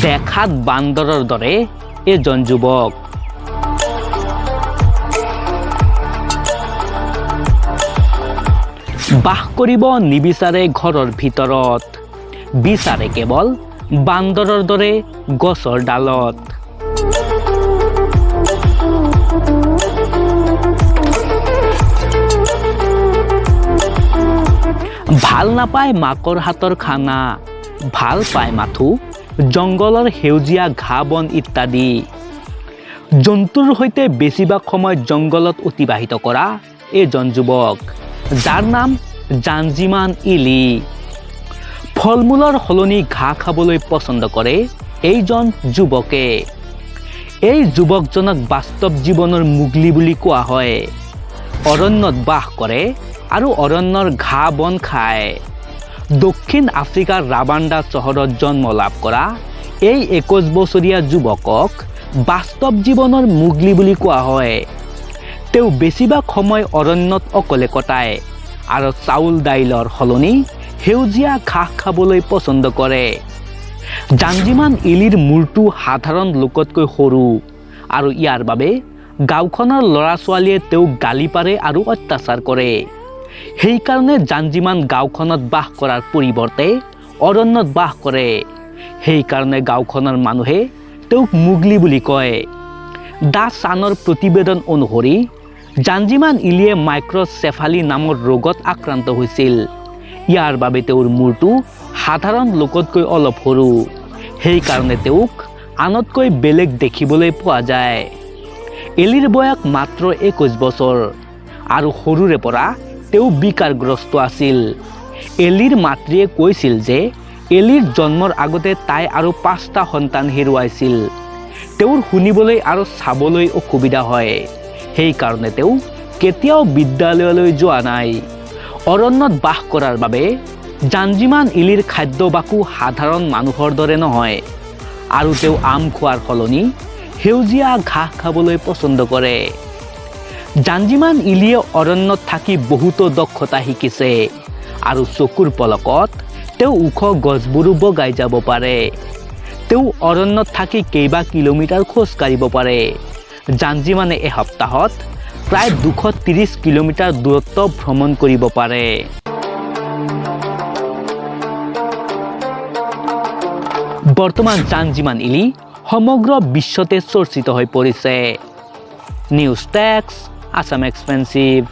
দেখাত বান্দৰৰ দৰে এজন যুৱক। বাস কৰিব নিবিচাৰে ঘৰৰ ভিতৰত, বিচাৰে কেৱল বান্দৰৰ দৰে গছৰ ডালত। ভাল নাপায় মাকৰ হাতৰ খানা, ভাল পায় মাথো জংঘলৰ সেউজীয়া ঘাঁহ বন ইত্যাদি। জন্তুৰ সৈতে বেছিভাগ সময় জংঘলত অতিবাহিত কৰা এজন যুৱক, যাৰ নাম জাঞ্জিমান ইলি। ফল মূলৰ সলনি ঘাঁহ খাবলৈ পচন্দ কৰে এইজন যুৱকে। এই যুৱকজনক বাস্তৱ জীৱনৰ মুগলি বুলি কোৱা হয়। অৰণ্যত বাস কৰে আৰু অৰণ্যৰ ঘাঁহ বন খায়। দক্ষিণ আফ্ৰিকাৰ ৰাবাণ্ডা চহৰত জন্ম লাভ কৰা এই 21 বছৰীয়া যুৱকক বাস্তৱ জীৱনৰ মুগলি বুলি কোৱা হয়। তেওঁ বেছিভাগ সময় অৰণ্যত অকলে কটায় আৰু চাউল দাইলৰ সলনি সেউজীয়া ঘাঁহ খাবলৈ পচন্দ কৰে। জাঞ্জিমান ইলিৰ মূৰটো সাধাৰণ লোকতকৈ সৰু আৰু ইয়াৰ বাবে গাঁওখনৰ ল'ৰা ছোৱালীয়ে তেওঁক গালি পাৰে আৰু অত্যাচাৰ কৰে। সেইকাৰণে জাঞ্জিমান গাঁওখনত বাস কৰাৰ পৰিৱৰ্তে অৰণ্যত বাস কৰে। সেইকাৰণে গাঁওখনৰ মানুহে তেওঁক মুগলি বুলি কয়। The ছানৰ প্ৰতিবেদন অনুসৰি জাঞ্জিমান ইলিয়ে মাইক্ৰচেফালী নামৰ ৰোগত আক্ৰান্ত হৈছিল। ইয়াৰ বাবে তেওঁৰ মূৰটো সাধাৰণ লোকতকৈ অলপ সৰু। সেইকাৰণে তেওঁক আনতকৈ বেলেগ দেখিবলৈ পোৱা যায়। এলিৰ বয়স মাত্ৰ 21 বছৰ আৰু সৰুৰে পৰা তেওঁ বিকাৰগ্ৰস্ত আছিল। এলিৰ মাতৃয়ে কৈছিল যে এলিৰ জন্মৰ আগতে তাই আৰু পাঁচটা সন্তান হেৰুৱাইছিল। তেওঁৰ শুনিবলৈ আৰু চাবলৈ অসুবিধা হয়। সেইকাৰণে তেওঁ কেতিয়াও বিদ্যালয়লৈ যোৱা নাই। অৰণ্যত বাস কৰাৰ বাবে জাঞ্জিমান ইলিৰ খাদ্যাভ্যাসো সাধাৰণ মানুহৰ দৰে নহয় আৰু তেওঁ আম খোৱাৰ সলনি সেউজীয়া ঘাঁহ খাবলৈ পচন্দ কৰে। জাঞ্জিমান ইলিয়ে অৰণ্যত থাকি বহুতো দক্ষতা শিকিছে আৰু চকুৰ পলকত তেওঁ ওখ গছবোৰো বগাই যাব পাৰে। তেওঁ অৰণ্যত থাকি কেইবা কিলোমিটাৰ খোজ কাঢ়িব পাৰে। জাঞ্জিমানে এসপ্তাহত প্ৰায় 230 কিলোমিটাৰ দূৰত্ব ভ্ৰমণ কৰিব পাৰে। বৰ্তমান জাঞ্জিমান ইলি সমগ্ৰ বিশ্বতে চৰ্চিত হৈ পৰিছে। News desk, Assam expensive.